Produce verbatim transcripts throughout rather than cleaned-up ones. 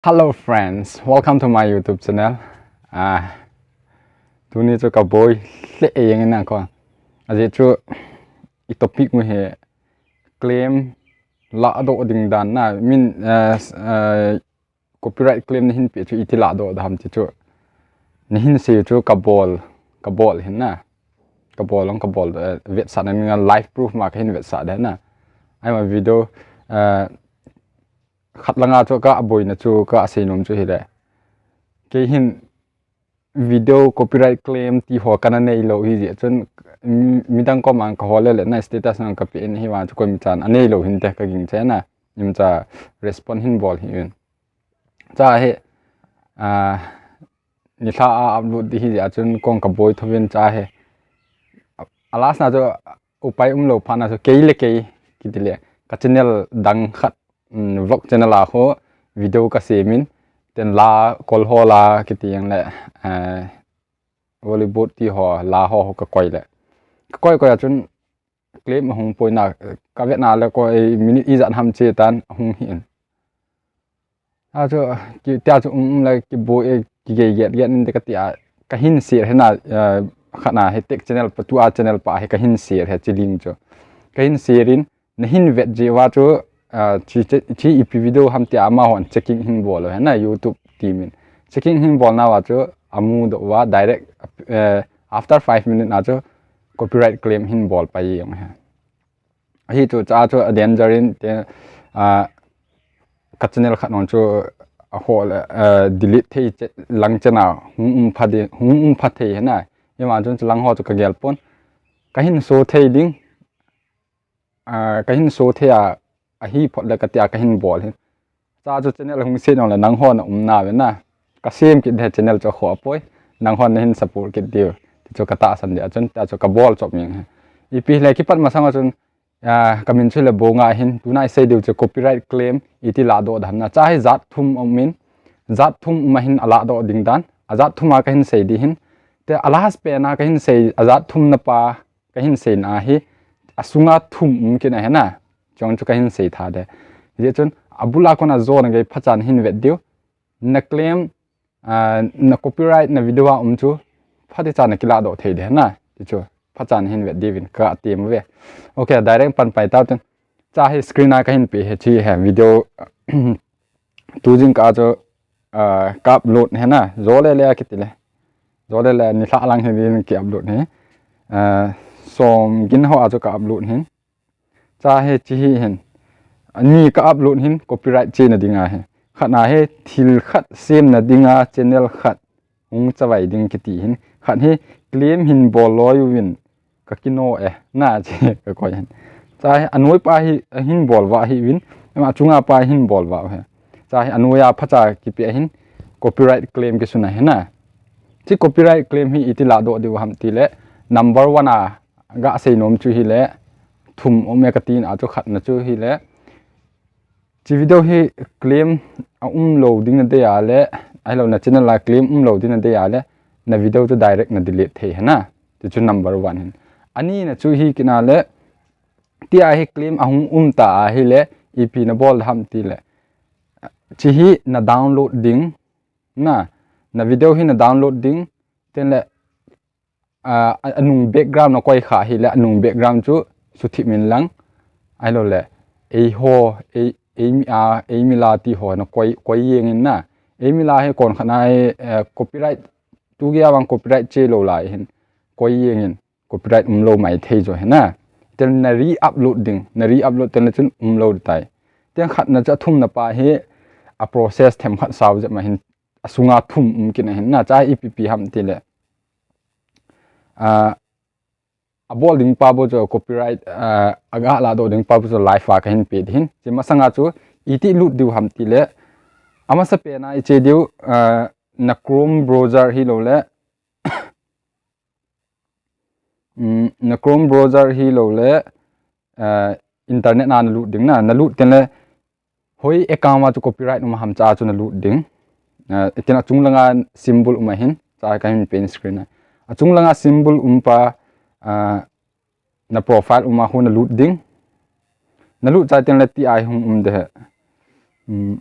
Hello friends, welcome to my YouTube channel. Ah, tuni chu kaboi le e yang na ko. Ajeh chu i topic mu he claim lahdoh ding dan na min, uh, uh, copyright claim nahin pe chu iti lahdoh dam ti chu. Nahin sei chu kabol, kabol hin na. Kabol ong kabol, uh, vetsahna live proof ma kahin vetsah de na. Ai ma video, uh, khat langa chu ka aboina chu ka seinom chu hile. Kei hin video copyright claim ti ho kana neilou hi jeh chun, mm, midang koma ka hol le le na status nang ka pe in hi vang chu koima chan aneilou hinte ka ging che na. Imcha respond hin bol hi in. Cha he, ah, nilhah a upload di hi jeh chun kong kaboi thovin cha he. A last na chu upai umlou phat na chu kei le kei kiti le ka channel dang khat, um, vlog channel a ho video ka semin, ten la kol ho la kiti yang le, eh, Bollywood ti ho la ho, ho ka koi le. Ka koi koi a chun claim ahung poi na, ka vet na le ko, eh, minute ijat ham che tan ahung hi in. A chu, ki, tia chu um, um le kiboi, eh, kigei get get in de ka tia, kahin share he na, eh, khat na he tech channel pa, tua channel pa he kahin share he chi link chu. Kahin share in, nahin vet jeh uva chu, ah, chi, chi, chi ipi video ham tia amahon checking hin bol u he na YouTube team in. Checking hin bol na uva chu amu doh uva direct, eh, after five minute na chu copyright claim hin bol pai jeng u he. Ahi chu cha chu a danger in te, ah, ka channel khat nong chu a ho le, ah, delete thei che, lang chena hung um pha de, hung um pha thei he na. Ima chun chu lang ho chu ka gel pon. Kahin show thei ding. Ah, kahin show thei a, ahi phot le ka tia kahin bol hi. Cha chu channel hung se nong le nang hon na um na ve na. Ka sem kit de channel chu kho apoi. Nang hon nahin support kit diu. Ti chu ka tahsan dia chun, tia chu ka bol chop ming he. Ipi le kipat masang a chun, ah, ka min chu le Bonga hin, tuna i sei diu chu copyright claim iti lahdoh dam na. Cha hi jat thum um in, jat thum um a hin a lahdoh ding dan. A jat thum a kahin sei di hin. Te a last pen a kahin sei a jat thum na pa kahin seina hi, asunga thum um kit na he na. Chong chu kahin sei tha de. Hijeh chun, abul a kona jona gei phacha nahin vet diu. Na claim, ah, na copyright na video a um chu, phatecha na kilahdoh thei de he na. Ti chu, phacha nahin vet diuvin ka tem ve. Okay, direct pan pai tau ten. Cha hi screen a kahin pe he chi he video. Tu jingkah chu, ah, ka upload he na, jo le le a kiti le. Jo le le nilhah lang hi din ki upload hi. Ah, som gin ho a chu ka upload hin. Cha hi chi hi hin. Ani ka upload hin copyright chena ding a hi. Khat na hi thil khat semna ding a channel khat hung chavai ding kiti hin. Khat hi claim hin bol loi uvin ka kino e, na chi ka koi hin. Cha hi anoi pa hi, ahin bol va hi uvin, ama chunga pa hin bol va u he. Cha hi anoi a phacha kipe a hin copyright claim kisun a he na. Chi copyright claim hi iti lahdoh diu ham ti le, number one a ga seinom chu hi le, thum um e ka tin a chu khat na chu hi le, chi video hi claim a um lou ding na dei a le, ahilou na channel a claim um lou ding na dei a le, na video chu direct na delete thei he na. Ti chu number one hin. Ani na chu hi kina le, tia hi claim ahung um ta a hi le, ipi na bol ham ti le. Chi hi na download ding, na, na video hi na download ding, ten le, ah, a, anung background na koi kha hi le, anung background chu suthip min lang. Ahilou le, ei ho, ei, ei mi a, ei mi la ti ho na koi, koi jeng in na. Ei mi la hi kon khat na hi, eh, copyright, tu gei a vang copyright che lou lai hin. Koi jeng in, copyright um lou mai thei jo he na. Ten na re-upload ding, na re-upload ten le chun um lou tai. Ten khat na chu athum na pa hi, a process them khat sao jep ma hin, asunga thum um kit na hin na. Cha ipi pi ham ti le. Ah, abol ding pa bou chu copyright, ah, aga lahdoh ding pa bou chu live a kahin pe di hin. Chi masanga chu iti lut diu ham ti le. Amasa pen a i che diu, ah, na Chrome browser hilou le. Um, na Chrome browser hilou le, ah, internet a na lut ding na, na lut ten le, hoi account a chu copyright um ham cha chu na lut ding. Ah, iten achung langa symbol um a hin, cha kahin pen screen a. Achung langa symbol um pa, ah, na profile um a hu na lut ding. Na lut cha ten le ti a hi hung um de he. Um,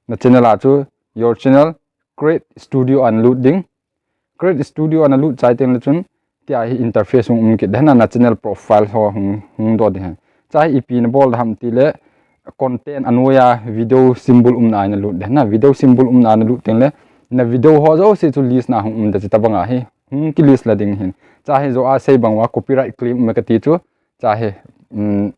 Na channel a chu your channel, Create Studio a na lut ding. Create Studio a na lut chai teng le chun, tia hi interface hung um kit ding na, na channel profile ho hung, hung doh ding. Chai ipi na bol ding ham ti le, content a noiya video symbol umna a na lut ding na, video symbol umna a na lut teng le, na video ho jouse chu list na hung um ding, chuti banga hi hung ki list la ding hin. Chai hi jo a sei bang uva copyright claim um e ka ti chu, chai hi, um,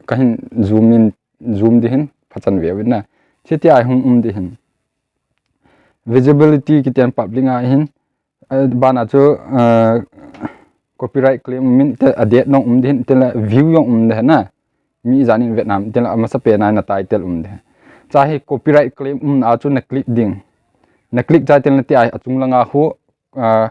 ka hin zoom in, zoom ding hin, pha chan ve uvin na. Chuti a hung um ding hin. Visibility kiti a hin public a hin, eh, bana chu, eh, copyright claim um in, te a date jong um ding hin, te la view jong um ding na. Mi ijat in vet nam, te la a masapen a na title um ding. Chai hi copyright claim umna a chu na click ding. Na click chai teng le tia hi achung langa hu, eh,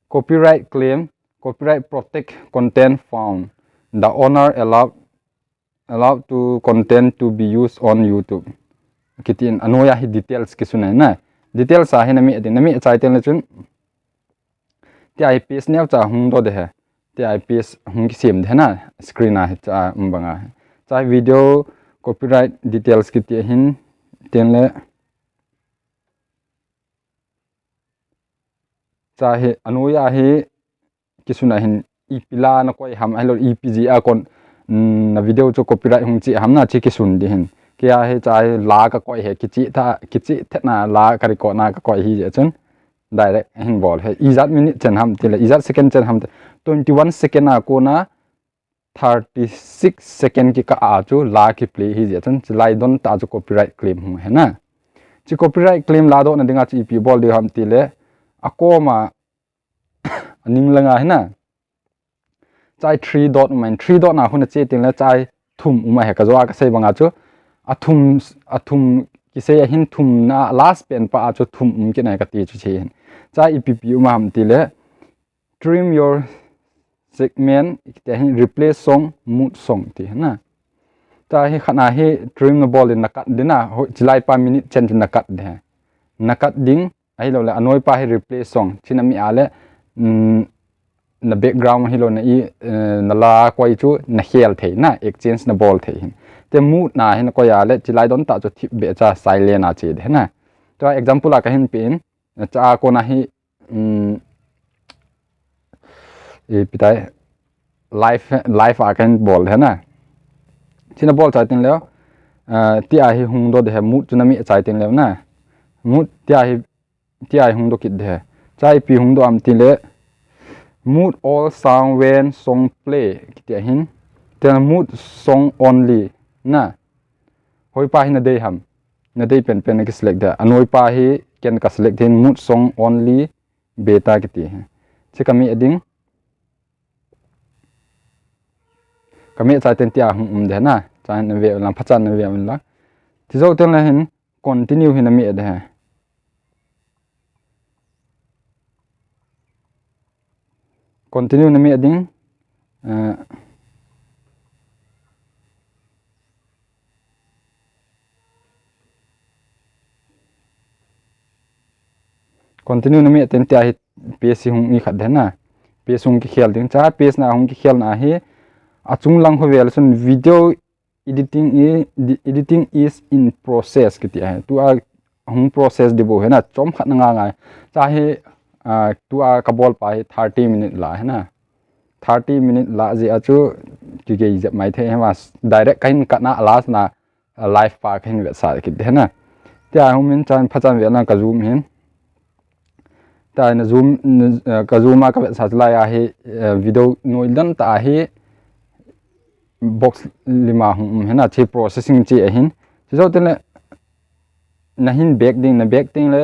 copyright claim, copyright protect content found. The owner allowed, allowed to content to be used on YouTube. Kiti in a noiya hi details kisun e na. Details a hi na meh ding, na meh chai teng le chun, tia hi page neocha hung doh ding hi. Tia hi page hung kisem ding hi na. Screen a hi cha um banga hi. Chai video copyright details kiti a hin teng le, chai hi a noiya hi kisun a hin ipi la na koi ham, ahilou ipi jeh a kon, mm, na video chu copyright hung cheh ham na, chuti kisun ding hin. Kei a hi chai la ka koi hi, kicheh tha, kicheh thet na la ka record na ka koi hi jeh chun direct hin bol hi. Ijat minute chen ham ti le, ijat second chen ham ti. Twenty one second a kona thirty six second kikah a chu la ki play hi jeh chun, chulai don tah chu copyright claim hung hi na. Chuti copyright claim la doh na ding a chu ipi bol ding ham ti le, a kom a, a ning langa hi na. Chai three dot um in, three dot na hu na che teng le chai thum um a hi, ka jo a ka sei banga chu. A thum, a thum kisei a hin thum na last pen pa a chu thum um kit na ka ti chu che hin. Chai ipi pi um ham ti le, trim your segment, kiti a hin replace song, mute song ti hi na. Chai hi khat na hi trim na bol ding na cut ding na, ho, chulai pa minute chen chu na cut ding. Na cut ding, ahilou le, a noi pa hi replace song, chuti na meh a le, mm, na background ahilou na i, eh, na la koi chu na khel thei na, exchange na bol thei hin. Te mute na hi na koi a le, chulai don tah chu thip beh cha silent a che ding na. Tua example a ka hin pe in, na cha a kona hi, um, ipi tai, live, live a ka hin bol ding hi na. Chuti na bol chai teng le, ah, tia hi hung doh ding hi, mute chu na meh chai teng le na. Mute tia hi, tia hi hung doh kit ding hi. Chai ipi hung doh ham ti le, mute all sound when song play, kiti a hin. Te mute song only na. Hoi pa hi na dei ham. Na dei pen pen na ki select ding. A noi pa hi ken ka select hin, mute song only beta kiti hi. Chuti ka meh ding. Ka meh chai teng tia hung um ding na. Chai na ve lang, pha chan na ve lang. Chuti jou teng le hin continue hi na meh ding hi. Continue na meh ding. Eh, continue na meh teng tia hi page hi hung i khat ding na. Page hung kikhel ding. Chai page na hung kikhel na hi, a chung lang khu vel chun video editing i, di-, editing is in process kiti a hi. Tua hung process ding bou hi na, chomkhat na nga ngai. Chai hi, ah, tua ka bol pa hi thirty minute la hi na. Thirty minute la jeh a chu kigei jep mai thei hi ma, direct ka hin cut na, last na, ah, live pa ka hin vetsah kit ding hi na. Tia hung min chan pha chan ve na ka zoom hin. Tia na zoom, na, eh, ka zoom a ka vetsah chulai a hi, eh, video noi don tah a hi box lima hung um hi na, chuti processing che a hin. Chuti jou teng le na hin back ding, na back teng le,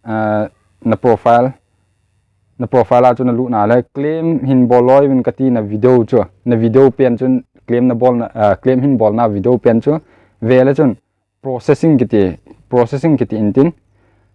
eh, na profile, na profile a chu na lut na le claim hin bol loi uvin ka ti na video chu, na video pen chun claim na bol na, eh, claim hin bol na video pen chu ve le chun processing kiti, processing kiti in tin.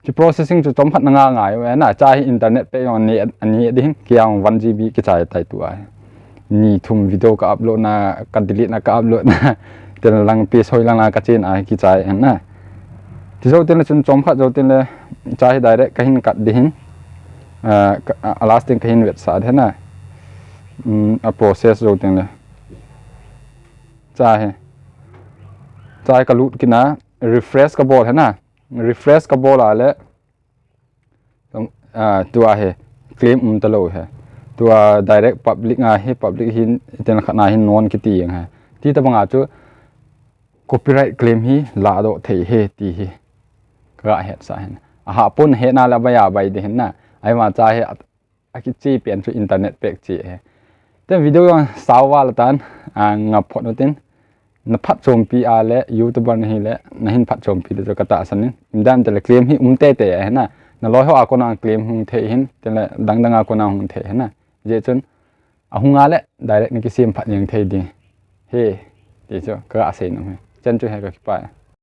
Chuti processing chu chomkhat na nga ngai u e na, chai hi internet peh jong a ne, a ne ding hin, kei a one G B kichai tai tua. Ni thum video ka upload na, ka delete na, ka upload na. Te lang page hoi lang na ka chen a kichai hi na. Chuti jou teng le chun chomkhat jou teng le chai hi direct ka hin cut ding hin. Ah, ka, a, a last teng ka hin vetsah ding hi na. Um, a process jou teng le. Chai hi. Chai ka lut kit na. refresh kabol hena, refresh kabol a le, tua hi claim um talou hi. Tua direct public a hi, public hin, iten khat na hin non kiti jeng hi. Ti tabang a chu copyright claim hi ladoh thei hi ti hi kaga hetsah hin. Ahahpon hetna le abaiya bai ding hin na. Ahivang chu hi akiche pen chu internet pek che hi. Ten video jong sao val tan, ngaphot utin. Naphatchompi a le YouTuber nahi le, nahin phatchompi le chu katahsan in. Ipi dan tile claim hi um teitei ahi na. Naloi ho a kona claim hung thei hin, tile dangdang a kona hung thei hin na. Hijeh chun ahung a le direct nakisem phat jeng thei ding hi, ti chu kaga sei nom hi. Chan chu hi, kakipah e.